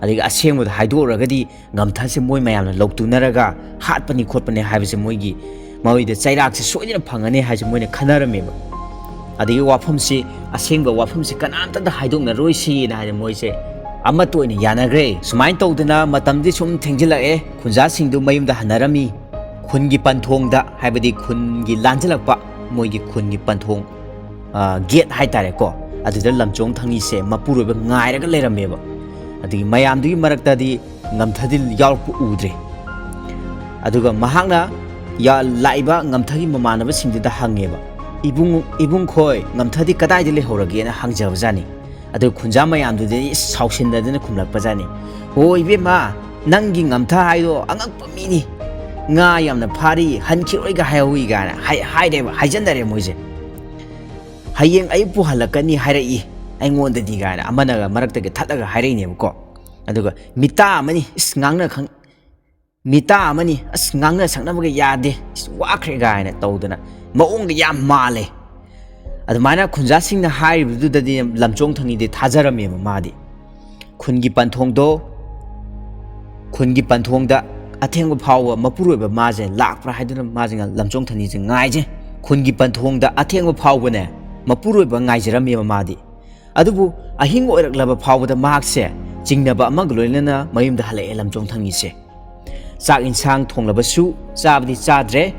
ꯑꯗꯒꯤ ꯑꯁꯦꯡꯕꯗꯣ ꯍꯥꯏꯗꯣꯛꯎꯔꯒꯗꯤ ꯉꯝꯊꯁꯦ ꯃꯣꯏ ꯃꯌꯥꯝꯅ ꯂꯧꯇꯨꯅꯔꯒ ꯍꯥꯠꯄꯅꯤ ꯈꯣꯠꯄꯅꯤ ꯍꯥꯏꯕꯁꯦ ꯃꯣꯏꯒꯤ, ꯃꯣꯏꯗ ꯆꯩꯔꯥꯛꯁꯦ ꯁꯣꯏꯗꯅ ꯐꯪꯒꯅꯤ ꯍꯥꯏꯁꯦ ꯃꯣꯏꯅ ꯈꯟꯅꯔꯝꯃꯦꯕ꯫ ꯑꯗꯒꯤ ꯋꯥꯐꯝꯁꯤ, ꯑꯁꯦꯡꯕ ꯋꯥꯐꯝꯁꯤ ꯀꯅꯥꯝꯇꯗ ꯍꯥꯏꯗꯣꯛꯅꯔꯣꯏꯁꯤꯅ ꯍꯥꯏꯅ ꯃꯣꯏꯁꯦ ꯑꯃꯠꯇ ꯑꯣꯏꯅ ꯌꯥꯅꯈ꯭ꯔꯦ꯫ ꯁꯨꯃꯥꯏꯅ ꯇꯧꯗꯅ ꯃꯇꯝꯗꯤ ꯁꯨꯝ ꯊꯦꯡꯖꯤꯜꯂꯛꯑꯦ꯫ ꯈꯨꯟꯖꯥꯁꯤꯡꯗꯨ ꯃꯌꯨꯝꯗ ꯍꯟꯅꯔꯝꯃꯤ꯫ ꯈꯨꯟꯒꯤ ꯄꯟꯊꯣꯡꯗ, ꯍꯥꯏꯕꯗꯤ ꯈꯨꯟꯒꯤ ꯂꯥꯟꯖꯜꯂꯛꯄ, ꯃꯣꯏꯒꯤ ꯈꯨꯟꯒꯤ ꯄꯟꯊꯣꯡ, ꯑ, ꯒꯦꯠ ꯍꯥꯏꯇꯥꯔꯦꯀꯣ, ꯑꯗꯨꯗ ꯂꯝꯆꯣꯡ ꯊꯪꯅꯤꯁꯦ ꯃꯄꯨꯔꯣꯏꯕ ꯉꯥꯏꯔꯒ ꯂꯩꯔꯝꯃꯦꯕ꯫ ꯑꯗꯒꯤ ꯃꯌꯥꯝꯗꯨꯒꯤ ꯃꯔꯛꯇꯗꯤ ꯉꯝꯊꯗꯤ ꯌꯥꯎꯔꯛꯄ ꯎꯗ꯭ꯔꯦ꯫ ꯑꯗꯨꯒ ꯃꯍꯥꯛꯅ ꯌꯥ-, ꯂꯥꯛꯏꯕ ꯉꯝꯊꯒꯤ ꯃꯃꯥꯟꯅꯕꯁꯤꯡꯗꯨꯗ ꯍꯪꯉꯦꯕ, "ꯏꯕꯨꯡ, ꯏꯕꯨꯡ ꯈꯣꯏ, ꯉꯝꯊꯗꯤ ꯀꯗꯥꯏꯗ ꯂꯩꯍꯧꯔꯒꯦꯅ?" ꯍꯪꯖꯕꯖꯥꯠꯅꯤ꯫ ꯑꯗꯨ ꯈꯨꯟꯖꯥ ꯃꯌꯥꯝꯗꯨꯗꯤ ꯏꯁ ꯁꯥꯎꯁꯤꯟꯅꯗꯅ ꯈꯨꯝꯂꯛꯄꯖꯥꯠꯅꯤ, "ꯍꯣ ꯏꯕꯦꯝꯃ, ꯅꯪꯒꯤ ꯉꯝꯊ ꯍꯥꯏꯗꯣ ꯑꯉꯛꯄ ꯃꯤꯅꯤ, ꯉꯥ ꯌꯥꯝꯅ ꯐꯥꯔꯤ, ꯍꯟꯈꯤꯔꯣꯏꯒ ꯍꯥꯏꯍꯧꯏ" ꯀꯥꯏꯅ ꯍꯥꯏ-, ꯍꯥꯏꯔꯦꯕ, ꯍꯥꯏꯖꯟꯅꯔꯦ ꯃꯣꯏꯁꯦ꯫ "ꯍꯌꯦꯡ ꯑꯌꯨꯛ ꯄꯨꯍꯜꯂꯛꯀꯅꯤ ꯍꯥꯏꯔꯛꯏ ꯑꯩꯉꯣꯟꯗꯗꯤ" ꯀꯥꯏꯅ ꯑꯃꯅꯒ ꯃꯔꯛꯇꯒꯤ ꯊꯠꯂꯒ ꯍꯥꯏꯔꯛꯏꯅꯦꯕꯀꯣ꯫ ꯑꯗꯨꯒ "ꯃꯤꯇꯥ ꯑꯃꯅꯤ, ꯏꯁ ꯉꯥꯡꯅ ꯈꯪ-, ꯃꯤꯇꯥ ꯑꯃꯅꯤ, ꯑꯁ ꯉꯥꯡꯅ ꯁꯛꯅꯕꯒ ꯌꯥꯗꯦ, ꯏꯁ ꯋꯥꯈ꯭ꯔꯦ" ꯀꯥꯏꯅ ꯇꯧꯗꯅ ꯃꯑꯣꯡꯒ ꯌꯥꯝ ꯃꯥꯜꯂꯦ꯫ ꯑꯗꯨꯃꯥꯏꯅ ꯈꯨꯟꯖꯥꯁꯤꯡꯅ ꯍꯥꯏꯔꯤꯕꯗꯨꯗꯗꯤ ꯂꯝꯆꯣꯡ ꯊꯪꯅꯤꯗꯤ ꯊꯥꯖꯔꯝꯃꯦꯕ ꯃꯥꯗꯤ꯫ ꯈꯨꯟꯒꯤ ꯄꯟꯊꯣꯡꯗꯣ, ꯈꯨꯟꯒꯤ ꯄꯟꯊꯣꯡꯗ ꯑꯊꯦꯡꯕ ꯐꯥꯎꯕ ꯃꯄꯨꯔꯣꯏꯕ ꯃꯥꯁꯦ ꯂꯥꯛꯄ꯭ꯔꯥ ꯍꯥꯏꯗꯨꯅ ꯃꯥꯁꯦ ꯉ-, ꯂꯝꯆꯣꯡ ꯊꯪꯅꯤꯁꯦ ꯉꯥꯏꯖꯩ꯫ ꯈꯨꯟꯒꯤ ꯄꯟꯊꯣꯡꯗ ꯑꯊꯦꯡꯕ ꯐꯥꯎꯕꯅꯦ ꯃꯄꯨꯔꯣꯏꯕ ꯉꯥꯏꯖꯔꯝꯃꯦꯕ ꯃꯥꯗꯤ꯫ ꯑꯗꯨꯕꯨ ꯑꯍꯤꯡ ꯑꯣꯏꯔꯛꯂꯕ ꯐꯥꯎꯕꯗ ꯃꯍꯥꯛꯁꯦ ꯆꯤꯡꯅꯕ ꯑꯃꯒ ꯂꯣꯏꯅꯅ ꯃꯌꯨꯝꯗ ꯍꯜꯂꯛꯑꯦ ꯂꯝꯆꯣꯡ ꯊꯪꯅꯤꯁꯦ꯫ ꯆꯥꯛ ꯏꯟꯁꯥꯡ ꯊꯣꯡꯂꯕꯁꯨ ꯆꯥꯕꯗꯤ ꯆꯥꯗ꯭ꯔꯦ꯫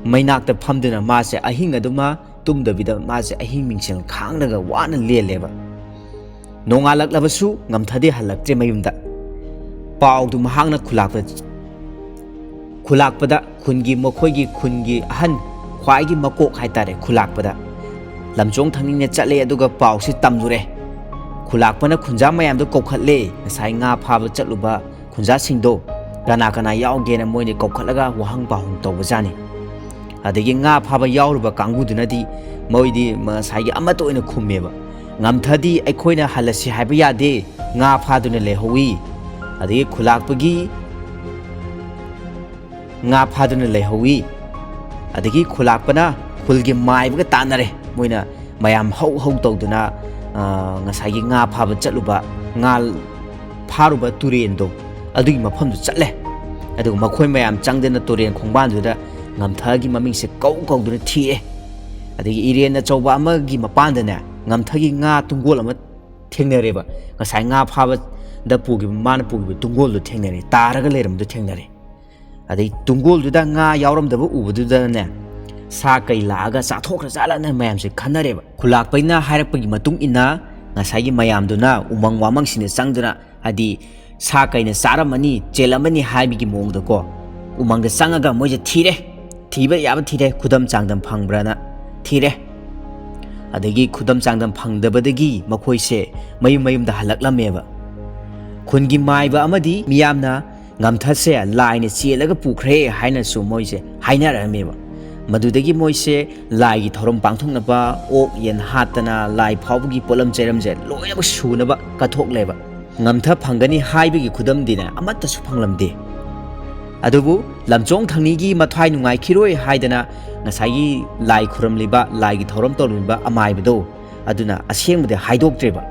ꯃꯩꯅꯥꯛꯇ ꯐꯝꯗꯨꯅ ꯃꯥꯁꯦ ꯑꯍꯤꯡ ꯑꯗꯨꯃ ꯇꯨꯝꯗꯕꯤꯗ ꯃꯥꯁꯦ ꯑꯍꯤꯡ ꯃꯤꯡꯁꯦꯜ ꯈꯥꯡꯂꯒ ꯋꯥꯅ ꯂꯦꯜꯂꯦꯕ꯫ ꯅꯣꯡꯉꯥꯜꯂꯛꯂꯕꯁꯨ ꯉꯝꯊꯗꯦ ꯍꯜꯂꯛꯇ꯭ꯔꯦ ꯃꯌꯨꯝꯗ꯫ ꯄꯥꯎꯗꯨ ꯃꯍꯥꯛꯅ ꯈꯨꯂꯥꯛꯄ-, ꯈꯨꯂꯥꯛꯄꯗ ꯈꯨꯟꯒꯤ, ꯃꯈꯣꯏꯒꯤ ꯈꯨꯟꯒꯤ ꯑꯍꯟ, ꯈ꯭ꯋꯥꯏꯒꯤ ꯃꯀꯣꯛ ꯍꯥꯏꯇꯥꯔꯦ, ꯈꯨꯂꯥꯛꯄꯗ ꯂꯝꯆꯣꯡ ꯊꯪꯅꯤꯡꯅ ꯆꯠꯂꯦ, ꯑꯗꯨꯒ ꯄꯥꯎꯁꯤ ꯇꯝꯂꯨꯔꯦ꯫ ꯈꯨꯂꯥꯛꯄꯅ ꯈꯨꯟꯖꯥ ꯃꯌꯥꯝꯗꯣ ꯀꯧꯈꯠꯂꯦ, ꯉꯁꯥꯏ ꯉꯥ ꯐꯥꯕ ꯆꯠꯂꯨꯕ ꯈꯨꯟꯖꯥꯁꯤꯡꯗꯣ ꯀꯅꯥ ꯀꯅꯥ ꯌꯥꯎꯒꯦꯅ ꯃꯣꯏꯅ ꯀꯧꯈꯠꯂꯒ ꯋꯥꯍꯪ ꯄꯥꯎꯍꯪ ꯇꯧꯕꯖꯥꯠꯅꯤ꯫ ꯑꯗꯒꯤ ꯉꯥ ꯐꯥꯕ ꯌꯥꯎꯔꯨꯕ ꯀꯥꯡꯕꯨꯗꯨꯅꯗꯤ ꯃꯣꯏꯗꯤ ꯉꯁꯥꯏꯒꯤ ꯑꯃꯠꯇ ꯑꯣꯏꯅ ꯈꯨꯝꯃꯦꯕ, "ꯉꯝꯊꯗꯤ ꯑꯩꯈꯣꯏꯅ ꯍꯜꯂꯁꯤ ꯍꯥꯏꯕ ꯌꯥꯗꯦ, ꯉꯥ ꯐꯥꯗꯨꯅ ꯂꯩꯍꯧꯋꯤ"꯫ ꯑꯗꯒꯤ ꯈꯨꯂꯥꯛꯄꯒꯤ ꯉꯥ ꯐꯥꯗꯨꯅ ꯂꯩꯍꯧꯋꯤ꯫ ꯑꯗꯒꯤ ꯈꯨꯂꯥꯛꯄꯅ ꯈꯨꯜꯒꯤ ꯃꯥꯏꯕꯒ ꯇꯥꯟꯅꯔꯦ꯫ ꯃꯣꯏꯅ ꯃꯌꯥꯝ ꯍꯧ ꯍꯧ ꯇꯧꯗꯨꯅ, ꯑ, ꯉꯁꯥꯏꯒꯤ ꯉꯥ ꯐꯥꯕ ꯆꯠꯂꯨꯕ, ꯉꯥ ꯐꯥꯔꯨꯕ ꯇꯨꯔꯦꯟꯗꯣ, ꯑꯗꯨꯒꯤ ꯃꯐꯝꯗꯨ ꯆꯠꯂꯦ꯫ ꯑꯗꯨꯒ ꯃꯈꯣꯏ ꯃꯌꯥꯝ ꯆꯪꯗꯅ ꯇꯨꯔꯦꯟ ꯈꯣꯡꯕꯥꯟꯗꯨꯗ ꯉꯝꯊꯒꯤ ꯃꯃꯤꯡꯁꯦ ꯀꯧ ꯀꯧꯗꯨꯅ ꯊꯤꯔꯦ꯫ ꯑꯗꯒꯤ ꯏꯔꯦꯟ ꯑꯆꯧꯕ ꯑꯃꯒꯤ ꯃꯄꯥꯟꯗꯅꯦ, ꯉꯝꯊꯒꯤ ꯉꯥ ꯇꯨꯡꯒꯣꯜ ꯑꯃ ꯊꯦꯡꯅꯔꯦꯕ꯫ ꯉꯁꯥꯏ ꯉꯥ ꯐꯥꯕꯗ ꯄꯨꯈꯤꯕ, ꯃꯥꯅ ꯄꯨꯈꯤꯕ ꯇꯨꯡꯒꯣꯜꯗꯨ ꯊꯦꯡꯅꯔꯦ, ꯇꯥꯔꯒ ꯂꯩꯔꯝꯕꯗꯨ ꯊꯦꯡꯅꯔꯦ꯫ ꯑꯗꯩ ꯇꯨꯡꯒꯣꯜꯗꯨꯗ ꯉꯥ ꯌꯥꯎꯔꯝꯗꯕ ꯎꯕꯗꯨꯗꯅꯦ, ꯁꯥ ꯀꯩ ꯂꯥꯛꯑꯒ ꯆꯥꯊꯣꯛꯈ꯭ꯔ ꯖꯥꯠꯂꯅ ꯃꯌꯥꯝꯁꯦ ꯈꯟꯅꯔꯦꯕ꯫ ꯈꯨꯂꯥꯛꯄꯩꯅ ꯍꯥꯏꯔꯛꯄꯒꯤ ꯃꯇꯨꯡ ꯏꯟꯅ ꯉꯁꯥꯏꯒꯤ ꯃꯌꯥꯝꯗꯨꯅ ꯎꯃꯪ ꯋꯥꯃꯪꯁꯤꯡꯗ ꯆꯪꯗꯨꯅ, ꯍꯥꯏꯗꯤ ꯁꯥ ꯀꯩꯅ ꯆꯥꯔꯝꯃꯅꯤ, ꯆꯦꯜꯂꯝꯃꯅꯤ ꯍꯥꯏꯕꯒꯤ ꯃꯑꯣꯡꯗꯀꯣ, ꯎꯃꯪꯗ ꯆꯪꯉꯒ ꯃꯣꯏꯁꯦ ꯊꯤꯔꯦ꯫ ꯊꯤꯕ ꯌꯥꯕ ꯊꯤꯔꯦ, ꯈꯨꯗꯝ ꯆꯥꯡꯗꯝ ꯐꯪꯕ꯭ꯔꯅ ꯊꯤꯔꯦ꯫ ꯑꯗꯒꯤ ꯈꯨꯗꯝ ꯆꯥꯡꯗꯝ ꯐꯪꯗꯕꯗꯒꯤ ꯃꯈꯣꯏꯁꯦ ꯃꯌꯨꯝ ꯃꯌꯨꯝꯗ ꯍꯜꯂꯛꯂꯝꯃꯦꯕ꯫ ꯈꯨꯟꯒꯤ ꯃꯥꯏꯕ ꯑꯃꯗꯤ ꯃꯤꯌꯥꯝꯅ ꯉꯝꯊꯠꯁꯦ ꯂꯥꯏꯅ ꯆꯦꯜꯂꯒ ꯄꯨꯈ꯭ꯔꯦ ꯍꯥꯏꯅꯁꯨ ꯃꯣꯏꯁꯦ ꯍꯥꯏꯅꯔꯛꯑꯝꯃꯦꯕ꯫ ꯃꯗꯨꯗꯒꯤ ꯃꯣꯏꯁꯦ ꯂꯥꯏꯒꯤ ꯊꯧꯔꯝ ꯄꯥꯡꯊꯣꯛꯅꯕ ꯑꯣꯛ ꯌꯦꯟ ꯍꯥꯠꯇꯅ ꯂꯥꯏ ꯐꯥꯎꯕꯒꯤ ꯄꯣꯠꯂꯝ ꯆꯩꯔꯝꯁꯦ ꯂꯣꯏꯅꯃꯛ ꯁꯨꯅꯕ ꯀꯠꯊꯣꯛꯂꯦꯕ꯫ ꯉꯝꯊ ꯐꯪꯒꯅꯤ ꯍꯥꯏꯕꯒꯤ ꯈꯨꯗꯝꯗꯤꯅꯦ ꯑꯃꯠꯇꯁꯨ ꯐꯪꯂꯝꯗꯦ꯫ ꯑꯗꯨꯕꯨ ꯂꯝꯆꯣꯡ ꯊꯪꯅꯤꯒꯤ ꯃꯊ꯭ꯋꯥꯏ ꯅꯨꯡꯉꯥꯏꯈꯤꯔꯣꯏ ꯍꯥꯏꯗꯅ ꯉꯁꯥꯏꯒꯤ ꯂꯥꯏ ꯈꯨꯔꯨꯝꯂꯤꯕ, ꯂꯥꯏꯒꯤ ꯊꯧꯔꯝ ꯇꯧꯔꯝꯂꯤꯕ ꯑꯃꯥꯏꯕꯗꯣ, ꯑꯗꯨꯅ ꯑꯁꯦꯡꯕꯗꯤ ꯍꯥꯏꯗꯣꯛꯇ꯭ꯔꯦꯕ꯫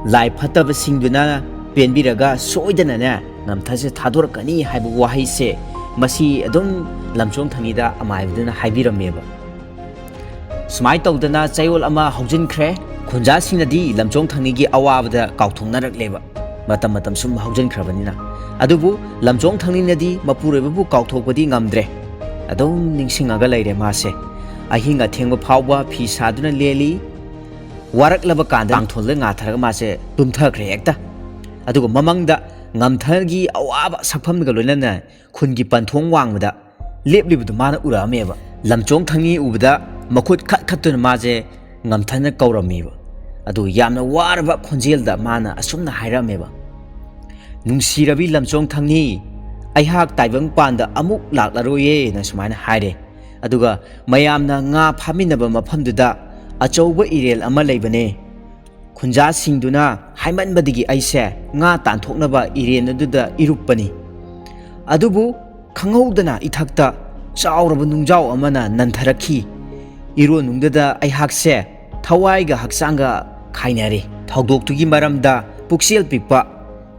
ꯂꯥꯏ ꯐꯠꯇꯕꯁꯤꯡꯗꯨꯅ ꯄꯦꯟꯕꯤꯔꯒ ꯁꯣꯏꯗꯅꯅꯦ ꯉꯝꯊꯁꯦ ꯊꯥꯗꯣꯔꯛꯀꯅꯤ ꯍꯥꯏꯕ ꯋꯥꯍꯩꯁꯦ ꯃꯁꯤ ꯑꯗꯨꯝ ꯂꯝꯆꯣꯡ ꯊꯪꯅꯤꯗ ꯑꯃꯥꯏꯕꯗꯨꯅ ꯍꯥꯏꯕꯤꯔꯝꯃꯦꯕ꯫ ꯁꯨꯃꯥꯏꯅ ꯇꯧꯗꯅ ꯆꯌꯣꯜ ꯑꯃ ꯍꯧꯖꯤꯟꯈ꯭ꯔꯦ꯫ ꯈꯨꯟꯖꯥꯁꯤꯡꯅꯗꯤ ꯂꯝꯆꯣꯡ ꯊꯪꯅꯤꯒꯤ ꯑꯋꯥꯕꯗ ꯀꯥꯎꯊꯣꯛꯅꯔꯛꯂꯦꯕ, ꯃꯇꯝ ꯃꯇꯝ ꯁꯨꯝ ꯍꯧꯖꯤꯟꯈ꯭ꯔꯕꯅꯤꯅ꯫ ꯑꯗꯨꯕꯨ ꯂꯝꯆꯣꯡ ꯊꯪꯅꯤꯅꯗꯤ ꯃꯄꯨꯔꯣꯏꯕꯕꯨ ꯀꯥꯎꯊꯣꯛꯄꯗꯤ ꯉꯝꯗ꯭ꯔꯦ꯫ ꯑꯗꯨꯝ ꯅꯤꯡꯁꯤꯡꯉꯒ ꯂꯩꯔꯦ ꯃꯥꯁꯦ꯫ ꯑꯍꯤꯡ ꯑꯊꯦꯡꯕ ꯐꯥꯎꯕ ꯐꯤ ꯁꯥꯗꯨꯅ ꯂꯦꯜꯂꯤ꯫ ꯋꯥꯔꯛꯂꯕ ꯀꯥꯟꯗ ꯀꯥꯡꯊꯣꯜꯗ ꯉꯥꯊꯔꯒ ꯃꯥꯁꯦ ꯇꯨꯝꯊꯈ꯭ꯔꯦ ꯍꯦꯛꯇ꯫ ꯑꯗꯨꯒ ꯃꯃꯪꯗ ꯉꯝꯊꯒꯤ ꯑꯋꯥꯕ ꯁꯛꯐꯝꯒ ꯂꯣꯏꯅꯅ ꯈꯨꯟꯒꯤ ꯄꯟꯊꯣꯡ ꯋꯥꯡꯃꯗ ꯂꯦꯞꯂꯤꯕꯗꯨ ꯃꯥꯅ ꯎꯔꯛꯑꯝꯃꯦꯕ꯫ ꯂꯝꯆꯣꯡ ꯊꯪꯅꯤ ꯎꯕꯗ ꯃꯈꯨꯠ ꯈꯠ ꯈꯠꯇꯨꯅ ꯃꯥꯁꯦ ꯉꯝꯊꯅ ꯀꯧꯔꯝꯃꯦꯕ꯫ ꯑꯗꯨꯒ ꯌꯥꯝꯅ ꯋꯥꯔꯕ ꯈꯣꯟꯖꯦꯜꯗ ꯃꯥꯅ ꯑꯁꯨꯝꯅ ꯍꯥꯏꯔꯝꯃꯦꯕ, "ꯅꯨꯡꯁꯤꯔꯕꯤ ꯂꯝꯆꯣꯡ ꯊꯪꯅꯤ, ꯑꯩꯍꯥꯛ ꯇꯥꯏꯕꯪ ꯄꯥꯟꯗ ꯑꯃꯨꯛ ꯂꯥꯛꯂꯔꯣꯏꯌꯦꯅ" ꯁꯨꯃꯥꯏꯅ ꯍꯥꯏꯔꯦ꯫ ꯑꯗꯨꯒ ꯃꯌꯥꯝꯅ ꯉꯥ ꯐꯥꯃꯤꯟꯅꯕ ꯃꯐꯝꯗꯨꯗ ꯑꯆꯧꯕ ꯏꯔꯦꯜ ꯑꯃ ꯂꯩꯕꯅꯦ꯫ ꯈꯨꯟꯖꯥꯁꯤꯡꯗꯨꯅ ꯍꯥꯏꯃꯟꯕꯗꯒꯤ ꯑꯩꯁꯦ ꯉꯥ ꯇꯥꯟꯊꯣꯛꯅꯕ ꯏꯔꯦꯟ ꯑꯗꯨꯗ ꯏꯔꯨꯞꯄꯅꯤ꯫ ꯑꯗꯨꯕꯨ ꯈꯪꯍꯧꯗꯅ ꯏꯊꯛꯇ ꯆꯥꯎꯔꯕ ꯅꯨꯡꯖꯥꯎ ꯑꯃꯅ ꯅꯟꯊꯔꯛꯈꯤ꯫ ꯏꯔꯣꯟꯅꯨꯡꯗꯨꯗ ꯑꯩꯍꯥꯛꯁꯦ ꯊꯋꯥꯏꯒ ꯍꯛꯆꯥꯡꯒ ꯈꯥꯏꯅꯔꯦ꯫ ꯊꯧꯗꯣꯛꯇꯨꯒꯤ ꯃꯔꯝꯗ ꯄꯨꯛꯆꯦꯜ ꯄꯤꯛꯄ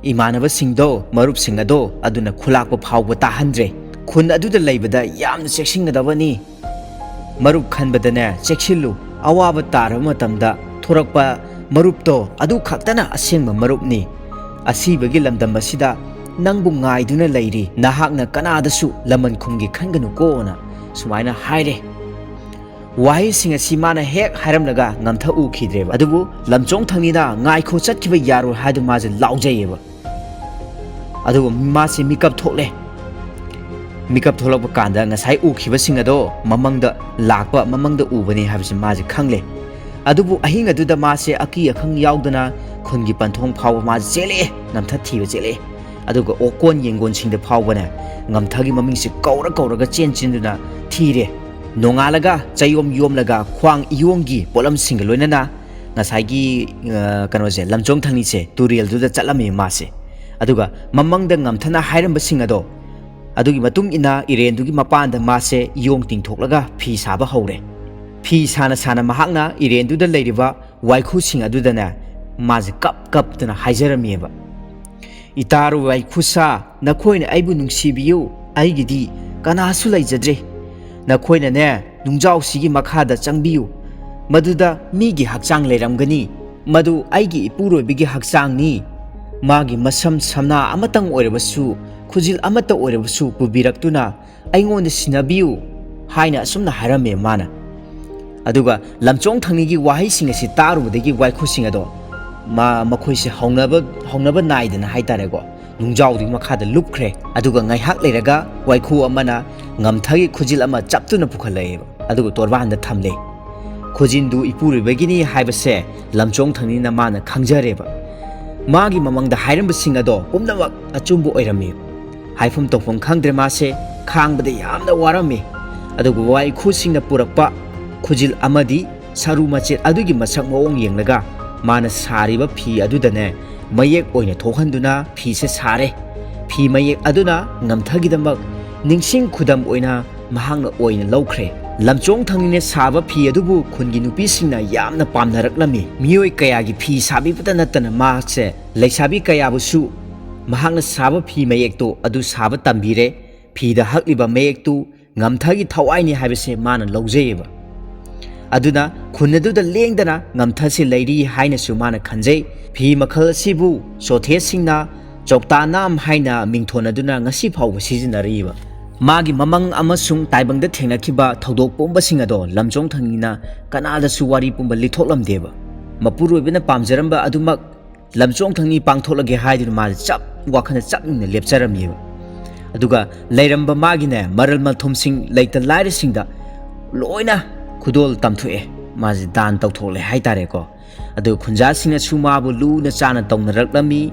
ꯏꯃꯥꯟꯅꯕꯁꯤꯡꯗꯣ, ꯃꯔꯨꯞꯁꯤꯡ ꯑꯗꯣ, ꯑꯗꯨꯅ ꯈꯨꯂꯥꯛꯄ ꯐꯥꯎꯕ ꯇꯥꯍꯟꯗ꯭ꯔꯦ꯫ ꯈꯨꯟ ꯑꯗꯨꯗ ꯂꯩꯕꯗ ꯌꯥꯝꯅ ꯆꯦꯛꯁꯤꯟꯒꯗꯕꯅꯤ꯫ ꯃꯔꯨꯞ ꯈꯟꯕꯗꯅꯦ ꯆꯦꯛꯁꯤꯜꯂꯨ꯫ ꯑꯋꯥꯕ ꯇꯥꯔꯕ ꯃꯇꯝꯗ ꯊꯣꯔꯛꯄ ꯃꯔꯨꯞꯇꯣ ꯑꯗꯨ ꯈꯛꯇꯅ ꯑꯁꯦꯡꯕ ꯃꯔꯨꯞꯅꯤ꯫ ꯑꯁꯤꯕꯒꯤ ꯂꯝꯗꯝ ꯑꯁꯤꯗ ꯅꯪꯕꯨ ꯉꯥꯏꯗꯨꯅ ꯂꯩꯔꯤ꯫ ꯅꯍꯥꯛꯅ ꯀꯅꯥꯗꯁꯨ ꯂꯃꯟ ꯈꯨꯝꯒꯦ ꯈꯟꯒꯅꯨꯀꯣꯅ ꯁꯨꯃꯥꯏꯅ ꯍꯥꯏꯔꯦ꯫ ꯋꯥꯍꯩꯁꯤꯡ ꯑꯁꯤ ꯃꯥꯅ ꯍꯦꯛ ꯍꯥꯏꯔꯝꯂꯒ ꯉꯝꯊ ꯎꯈꯤꯗ꯭ꯔꯦꯕ꯫ ꯑꯗꯨꯕꯨ ꯂꯝꯆꯣꯡ ꯊꯪꯅꯤꯅ "ꯉꯥꯏꯈꯣ, ꯆꯠꯈꯤꯕ ꯌꯥꯔꯣꯏ" ꯍꯥꯏꯗꯨ ꯃꯥꯁꯦ ꯂꯥꯎꯖꯩꯌꯦꯕ꯫ ꯑꯗꯨꯒ ꯃꯥꯁꯦ ꯃꯤꯀꯞ ꯊꯣꯛꯂꯦ꯫ ꯃꯤꯀꯞ ꯊꯣꯛꯂꯛꯄ ꯀꯥꯟꯗ ꯉꯁꯥꯏ ꯎꯈꯤꯕꯁꯤꯡ ꯑꯗꯣ ꯃꯃꯪꯗ ꯂꯥꯛꯄ, ꯃꯃꯪꯗ ꯎꯕꯅꯤ ꯍꯥꯏꯕꯁꯤ ꯃꯥꯁꯦ ꯈꯪꯂꯦ꯫ ꯑꯗꯨꯕꯨ ꯑꯍꯤꯡ ꯑꯗꯨꯗ ꯃꯥꯁꯦ ꯑꯀꯤ ꯑꯈꯪ ꯌꯥꯎꯗꯅ ꯈꯨꯟꯒꯤ ꯄꯟꯊꯣꯡ ꯐꯥꯎꯕ ꯃꯥꯁꯦ ꯆꯦꯜꯂꯛꯑꯦ, ꯉꯝꯊ ꯊꯤꯕ ꯆꯦꯜꯂꯛꯑꯦ꯫ ꯑꯗꯨꯒ ꯑꯣꯀꯣꯟ ꯌꯦꯡꯒꯣꯟꯁꯤꯡꯗ ꯐꯥꯎꯕꯅꯦ ꯉꯝꯊꯒꯤ ꯃꯃꯤꯡꯁꯦ ꯀꯧꯔ ꯀꯧꯔꯒ ꯆꯦꯟ ꯆꯦꯟꯗꯨꯅ ꯊꯤꯔꯦ꯫ ꯅꯣꯡꯉꯥꯜꯂꯒ ꯆꯌꯣꯝ ꯌꯣꯝꯂꯒ ꯈ꯭ꯋꯥꯡ ꯏꯌꯣꯡꯒꯤ ꯄꯣꯠꯂꯝꯁꯤꯡꯒ ꯂꯣꯏꯅꯅ ꯉꯁꯥꯏꯒꯤ, ꯑ, ꯀꯩꯅꯣꯁꯦ, ꯂꯝꯆꯣꯡ ꯊꯪꯅꯤꯁꯦ ꯇꯨꯔꯦꯜꯗꯨꯗ ꯆꯠꯂꯝꯃꯤ ꯃꯥꯁꯦ꯫ ꯑꯗꯨꯒ ꯃꯃꯪꯗ ꯉꯝꯊꯅ ꯍꯥꯏꯔꯝꯕꯁꯤꯡ ꯑꯗꯣ ꯑꯗꯨꯒꯤ ꯃꯇꯨꯡ ꯏꯟꯅ ꯏꯔꯦꯟꯗꯨꯒꯤ ꯃꯄꯥꯟꯗ ꯃꯥꯁꯦ ꯏꯌꯣꯡ ꯇꯤꯡꯊꯣꯛꯂꯒ ꯐꯤ ꯁꯥꯕ ꯍꯧꯔꯦ꯫ ꯐꯤ ꯁꯥꯅ ꯁꯥꯅ ꯃꯍꯥꯛꯅ ꯏꯔꯦꯟꯗꯨꯗ ꯂꯩꯔꯤꯕ ꯋꯥꯏꯈꯨꯁꯤꯡ ꯑꯗꯨꯗꯅꯦ ꯃꯥꯁꯦ ꯀꯞ ꯀꯞꯇꯅ ꯍꯥꯏꯖꯔꯝꯃꯤꯑꯕ, "ꯏꯇꯥꯔꯨ ꯋꯥꯏꯈꯨꯁꯥ, ꯅꯈꯣꯏꯅ ꯑꯩꯕꯨ ꯅꯨꯡꯁꯤꯕꯤꯌꯨ, ꯑꯩꯒꯤꯗꯤ ꯀꯅꯥꯁꯨ ꯂꯩꯖꯗ꯭ꯔꯦ꯫ ꯅꯈꯣꯏꯅꯅꯦ ꯅꯨꯡꯖꯥꯎꯁꯤꯒꯤ ꯃꯈꯥꯗ ꯆꯪꯕꯤꯌꯨ, ꯃꯗꯨꯗ ꯃꯤꯒꯤ ꯍꯛꯆꯥꯡ ꯂꯩꯔꯝꯒꯅꯤ꯫ ꯃꯗꯨ ꯑꯩꯒꯤ ꯏꯄꯨꯔꯣꯏꯕꯒꯤ ꯍꯛꯆꯥꯡꯅꯤ꯫ ꯃꯥꯒꯤ ꯃꯁꯝ ꯁꯝꯅꯥ ꯑꯃꯇꯪ ꯑꯣꯏꯔꯕꯁꯨ, ꯈꯨꯖꯤꯜ ꯑꯃꯠꯇ ꯑꯣꯏꯔꯕꯁꯨ ꯄꯨꯕꯤꯔꯛꯇꯨꯅ ꯑꯩꯉꯣꯟꯗ ꯁꯤꯟꯅꯕꯤꯌꯨ" ꯍꯥꯏꯅ ꯑꯁꯨꯝꯅ ꯍꯥꯏꯔꯝꯃꯦ ꯃꯥꯅ꯫ ꯑꯗꯨꯒ ꯂꯝꯆꯣꯡ ꯊꯪꯅꯤꯒꯤ ꯋꯥꯍꯩꯁꯤꯡ ꯑꯁꯤ ꯇꯥꯔꯨꯕꯗꯒꯤ ꯋꯥꯏꯈꯨꯁꯤꯡ ꯑꯗꯣ ꯃꯥ-, ꯃꯈꯣꯏꯁꯦ ꯍꯧꯅꯕ, ꯍꯧꯅꯕ ꯅꯥꯏꯗꯅ ꯍꯥꯏꯇꯥꯔꯦꯀꯣ, ꯅꯨꯡꯖꯥꯎꯗꯨꯒꯤ ꯃꯈꯥꯗ ꯂꯨꯞꯈ꯭ꯔꯦ꯫ ꯑꯗꯨꯒ ꯉꯥꯏꯍꯥꯛ ꯂꯩꯔꯒ ꯋꯥꯏꯈꯨ ꯑꯃꯅ ꯉꯝꯊꯒꯤ ꯈꯨꯖꯤꯜ ꯑꯃ ꯆꯞꯇꯨꯅ ꯄꯨꯈꯠꯂꯛꯑꯦꯕ, ꯑꯗꯨꯒ ꯇꯣꯔꯕꯥꯟꯗ ꯊꯝꯂꯦ꯫ ꯈꯨꯖꯤꯟꯗꯨ ꯏꯄꯨꯔꯣꯏꯕꯒꯤꯅꯤ ꯍꯥꯏꯕꯁꯦ ꯂꯝꯆꯣꯡ ꯊꯪꯅꯤꯅ ꯃꯥꯅ ꯈꯪꯖꯔꯦꯕ꯫ ꯃꯥꯒꯤ ꯃꯃꯥꯡꯗ ꯍꯥꯏꯔꯝꯕꯁꯤꯡ ꯑꯗꯣ ꯄꯨꯝꯅꯃꯛ ꯑꯆꯨꯝꯕ ꯑꯣꯏꯔꯝꯃꯤ꯫ ꯍꯥꯏꯐꯝ ꯇꯧꯐꯝ ꯈꯪꯗ꯭ꯔꯦ, ꯃꯥꯁꯦ ꯈꯥꯡꯕꯗ ꯌꯥꯝꯅ ꯋꯥꯔꯝꯃꯤ꯫ ꯑꯗꯨꯒ ꯋꯥꯏꯈꯨꯁꯤꯡꯅ ꯄꯨꯔꯛꯄ ꯈꯨꯖꯤꯜ ꯑꯃꯗꯤ ꯁꯔꯨ ꯃꯆꯦꯠ ꯑꯗꯨꯒꯤ ꯃꯁꯛ ꯃꯑꯣꯡ ꯌꯦꯡꯂꯒ ꯃꯥꯅ ꯁꯥꯔꯤꯕ ꯐꯤ ꯑꯗꯨꯗꯅꯦ ꯃꯌꯦꯛ ꯑꯣꯏꯅ ꯊꯣꯛꯍꯟꯗꯨꯅ ꯐꯤꯁꯦ ꯁꯥꯔꯦ꯫ ꯐꯤ ꯃꯌꯦꯛ ꯑꯗꯨꯅ ꯉꯝꯊꯒꯤꯗꯃꯛ ꯅꯤꯡꯁꯤꯡ ꯈꯨꯗꯝ ꯑꯣꯏꯅ ꯃꯍꯥꯛꯅ ꯑꯣꯏꯅ ꯂꯧꯈ꯭ꯔꯦ꯫ ꯂꯝꯆꯣꯡ ꯊꯪꯅꯤꯅ ꯁꯥꯕ ꯐꯤ ꯑꯗꯨꯕꯨ ꯈꯨꯟꯒꯤ ꯅꯨꯄꯤꯁꯤꯡꯅ ꯌꯥꯝꯅ ꯄꯥꯝꯅꯔꯛꯂꯝꯃꯤ꯫ ꯃꯤꯑꯣꯏ ꯀꯌꯥꯒꯤ ꯐꯤ ꯁꯥꯕꯤꯕꯇ ꯅꯠꯇꯅ ꯃꯍꯥꯛꯁꯦ ꯂꯩꯁꯥꯕꯤ ꯀꯌꯥꯕꯨꯁꯨ ꯃꯍꯥꯛꯅ ꯁꯥꯕ ꯐꯤ ꯃꯌꯦꯛꯇꯣ ꯑꯗꯨ ꯁꯥꯕ ꯇꯝꯕꯤꯔꯦ꯫ ꯐꯤꯗ ꯍꯛꯂꯤꯕ ꯃꯌꯦꯛꯇꯨ ꯉꯝꯊꯒꯤ ꯊꯋꯥꯏꯅꯤ ꯍꯥꯏꯕꯁꯦ ꯃꯥꯅ ꯂꯧꯖꯩꯑꯕ꯫ ꯑꯗꯨꯅ ꯈꯨꯟ ꯑꯗꯨꯗ ꯂꯦꯡꯗꯅ ꯉꯝꯊꯁꯦ ꯂꯩꯔꯤ ꯍꯥꯏꯅꯁꯨ ꯃꯥꯅ ꯈꯟꯖꯩ꯫ ꯐꯤ ꯃꯈꯜ ꯑꯁꯤꯕꯨ ꯆꯣꯊꯦꯁꯤꯡꯅ ꯆꯧꯇꯥꯅꯥꯝ ꯍꯥꯏꯅ ꯃꯤꯡꯊꯣꯟ ꯑꯗꯨꯅ ꯉꯁꯤ ꯐꯥꯎꯕ ꯁꯤꯖꯤꯟꯅꯔꯤꯕ꯫ ꯃꯥꯒꯤ ꯃꯃꯪ ꯑꯃꯁꯨꯡ ꯇꯥꯏꯕꯪꯗ ꯊꯦꯡꯅꯈꯤꯕ ꯊꯧꯗꯣꯛ ꯄꯨꯝꯕꯁꯤꯡ ꯑꯗꯣ ꯂꯝꯆꯣꯡ ꯊꯪꯅꯤꯅ ꯀꯅꯥꯗꯁꯨ ꯋꯥꯔꯤ ꯄꯨꯝꯕ ꯂꯤꯊꯣꯛꯂꯝꯗꯦꯕ꯫ ꯃꯄꯨꯔꯣꯏꯕꯅ ꯄꯥꯝꯖꯔꯝꯕ ꯑꯗꯨꯃꯛ ꯂꯝꯆꯣꯡ ꯊꯪꯅꯤ ꯄꯥꯡꯊꯣꯛꯂꯒꯦ ꯍꯥꯏꯗꯨꯅ ꯃꯥꯁꯦ ꯆꯞ ꯋꯥꯈꯜꯗ ꯆꯞ ꯌꯨꯡꯅ ꯂꯦꯞꯆꯔꯝꯃꯤꯕ꯫ ꯑꯗꯨꯒ ꯂꯩꯔꯝꯕ ꯃꯥꯒꯤꯅꯦ ꯃꯔꯜ ꯃꯊꯨꯝꯁꯤꯡ ꯂꯩꯇ ꯂꯥꯏꯔꯁꯤꯡꯗ ꯂꯣꯏꯅ ꯈꯨꯗꯣꯜ ꯇꯝꯊꯣꯛꯑꯦ, ꯃꯥꯁꯦ ꯗꯥꯟ ꯇꯧꯊꯣꯛꯂꯦ ꯍꯥꯏꯇꯥꯔꯦꯀꯣ꯫ ꯑꯗꯨꯒ ꯈꯨꯟꯖꯥꯁꯤꯡꯅꯁꯨ ꯃꯥꯕꯨ ꯂꯨꯅ ꯆꯥꯅ ꯇꯧꯅꯔꯛꯂꯝꯃꯤ꯫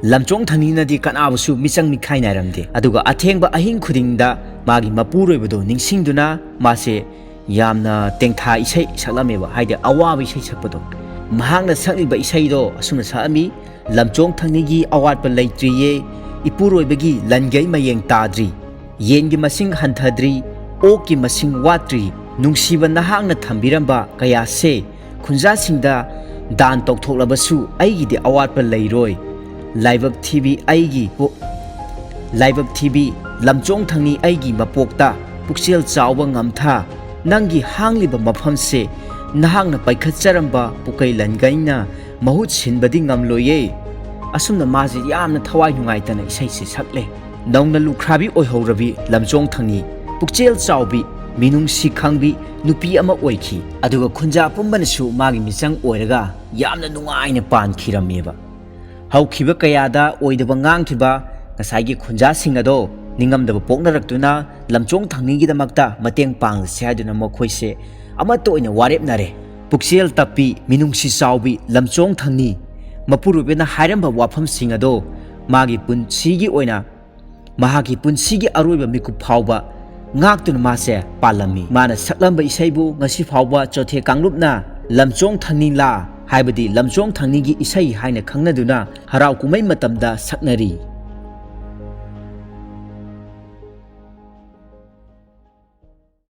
ꯂꯝꯆꯣꯡ ꯊꯪꯅꯤꯅꯗꯤ ꯀꯅꯥꯕꯨꯁꯨ ꯃꯤꯆꯪ ꯃꯤꯈꯥꯏ ꯅꯥꯏꯔꯝꯗꯦ꯫ ꯑꯗꯨꯒ ꯑꯊꯦꯡꯕ ꯑꯍꯤꯡ ꯈꯨꯗꯤꯡꯗ ꯃꯥꯒꯤ ꯃꯄꯨꯔꯣꯏꯕꯗꯣ ꯅꯤꯡꯁꯤꯡꯗꯨꯅ ꯃꯥꯁꯦ ꯌꯥꯝꯅ ꯇꯦꯡꯊꯥ ꯏꯁꯩ ꯁꯛꯂꯝꯃꯦꯕ, ꯍꯥꯏꯗꯤ ꯑꯋꯥꯕ ꯏꯁꯩ ꯁꯛꯄꯗꯣ꯫ ꯃꯍꯥꯛꯅ ꯁꯛꯂꯤꯕ ꯏꯁꯩꯗꯣ ꯑꯁꯨꯝꯅ ꯁꯛꯂꯝꯃꯤ: "ꯂꯝꯆꯣꯡ ꯊꯪꯅꯤꯒꯤ ꯑꯋꯥꯠꯄ ꯂꯩꯇ꯭ꯔꯤꯌꯦ, ꯏꯄꯨꯔꯣꯏꯕꯒꯤ ꯂꯟꯒꯩ ꯃꯌꯦꯡ ꯇꯥꯗ꯭ꯔꯤ, ꯌꯦꯟꯒꯤ ꯃꯁꯤꯡ ꯍꯟꯊꯗ꯭ꯔꯤ, ꯑꯣꯛꯀꯤ ꯃꯁꯤꯡ ꯋꯥꯠꯇ꯭ꯔꯤ, ꯅꯨꯡꯁꯤꯕ ꯅꯍꯥꯛꯅ ꯊꯝꯕꯤꯔꯝꯕ ꯀꯌꯥꯁꯦ ꯈꯨꯟꯖꯥꯁꯤꯡꯗ ꯗꯥꯟ ꯇꯧꯊꯣꯛꯂꯕꯁꯨ ꯑꯩꯒꯤꯗꯤ ꯑꯋꯥꯠꯄ ꯂꯩꯔꯣꯏ꯫ ꯂꯥꯏꯕꯛ ꯊꯤꯕꯤ ꯑꯩꯒꯤ ꯄꯨ-, ꯂꯥꯏꯕꯛ ꯊꯤꯕꯤ ꯂꯝꯆꯣꯡ ꯊꯪꯅꯤ ꯑꯩꯒꯤ ꯃꯄꯣꯛꯇ ꯄꯨꯛꯆꯦꯜ ꯆꯥꯎꯕ ꯉꯝꯊ, ꯅꯪꯒꯤ ꯍꯥꯡꯂꯤꯕ ꯃꯐꯝꯁꯦ ꯅꯍꯥꯛꯅ ꯄꯥꯏꯈꯠꯆꯔꯝꯕ ꯄꯨꯀꯩ ꯂꯟꯒꯩꯅ ꯃꯍꯨꯠ ꯁꯤꯟꯕꯗꯤ ꯉꯝꯂꯣꯏꯌꯦ꯫ ꯑꯁꯨꯝꯅ ꯃꯥꯁꯤ ꯌꯥꯝꯅ ꯊꯋꯥꯏ ꯅꯨꯡꯉꯥꯏꯇꯅ ꯏꯁꯩꯁꯤ ꯁꯛꯂꯦ꯫ ꯅꯧꯅ ꯂꯨꯈ꯭ꯔꯥꯕꯤ ꯑꯣꯏꯍꯧꯔꯕꯤ ꯂꯝꯆꯣꯡ ꯊꯪꯅꯤ ꯄꯨꯛꯆꯦꯜ ꯆꯥꯎꯕꯤ, ꯃꯤꯅꯨꯡꯁꯤ ꯈꯪꯕꯤ ꯅꯨꯄꯤ ꯑꯃ ꯑꯣꯏꯈꯤ꯫ ꯑꯗꯨꯒ ꯈꯨꯟꯖꯥ ꯄꯨꯝꯕꯅꯁꯨ ꯃꯥꯒꯤ ꯃꯤꯆꯪ ꯑꯣꯏꯔꯒ ꯌꯥꯝꯅ ꯅꯨꯡꯉꯥꯏꯅ ꯄꯥꯟꯈꯤꯔꯝꯃꯦꯕ꯫ ꯍꯧꯈꯤꯕ ꯀꯌꯥꯗ ꯑꯣꯏꯗꯕ ꯉꯥꯡꯈꯤꯕ ꯉꯁꯥꯏꯒꯤ ꯈꯨꯟꯖꯥꯁꯤꯡ ꯑꯗꯣ ꯅꯤꯡꯉꯝꯗꯕ ꯄꯣꯛꯅꯔꯛꯇꯨꯅ ꯂꯝꯆꯣꯡ ꯊꯪꯅꯤꯒꯤꯗꯃꯛꯇ ꯃꯇꯦꯡ ꯄꯥꯡꯂꯁꯤ ꯍꯥꯏꯗꯨꯅ ꯃꯈꯣꯏꯁꯦ ꯑꯃꯠꯇ ꯑꯣꯏꯅ ꯋꯥꯔꯦꯞꯅꯔꯦ꯫ ꯄꯨꯛꯆꯦꯜ ꯇꯞꯄꯤ, ꯃꯤꯅꯨꯡꯁꯤ ꯆꯥꯎꯕꯤ ꯂꯝꯆꯣꯡ ꯊꯪꯅꯤ ꯃꯄꯨꯔꯣꯏꯕꯅ ꯍꯥꯏꯔꯝꯕ ꯋꯥꯐꯝꯁꯤꯡ ꯑꯗꯣ ꯃꯥꯒꯤ ꯄꯨꯟꯁꯤꯒꯤ ꯑꯣꯏꯅ, ꯃꯍꯥꯛꯀꯤ ꯄꯨꯟꯁꯤꯒꯤ ꯑꯔꯣꯏꯕ ꯃꯤꯀꯨꯞ ꯐꯥꯎꯕ ꯉꯥꯛꯇꯨꯅ ꯃꯥꯁꯦ ꯄꯥꯜꯂꯝꯃꯤ꯫ ꯃꯥꯅ ꯁꯛꯂꯝꯕ ꯏꯁꯩꯕꯨ ꯉꯁꯤ ꯐꯥꯎꯕ ꯆꯣꯊꯦ ꯀꯥꯡꯂꯨꯞꯅ ꯂꯝꯆꯣꯡ ꯊꯪꯅꯤꯡꯂꯥ ꯍꯥꯏꯕꯗꯤ ꯂꯝꯆꯣꯡ ꯊꯪꯅꯤꯒꯤ ꯏꯁꯩ ꯍꯥꯏꯅ ꯈꯪꯅꯗꯨꯅ ꯍꯔꯥꯎ ꯀꯨꯝꯍꯩ ꯃꯇꯝꯗ ꯁꯛꯅꯔꯤ꯫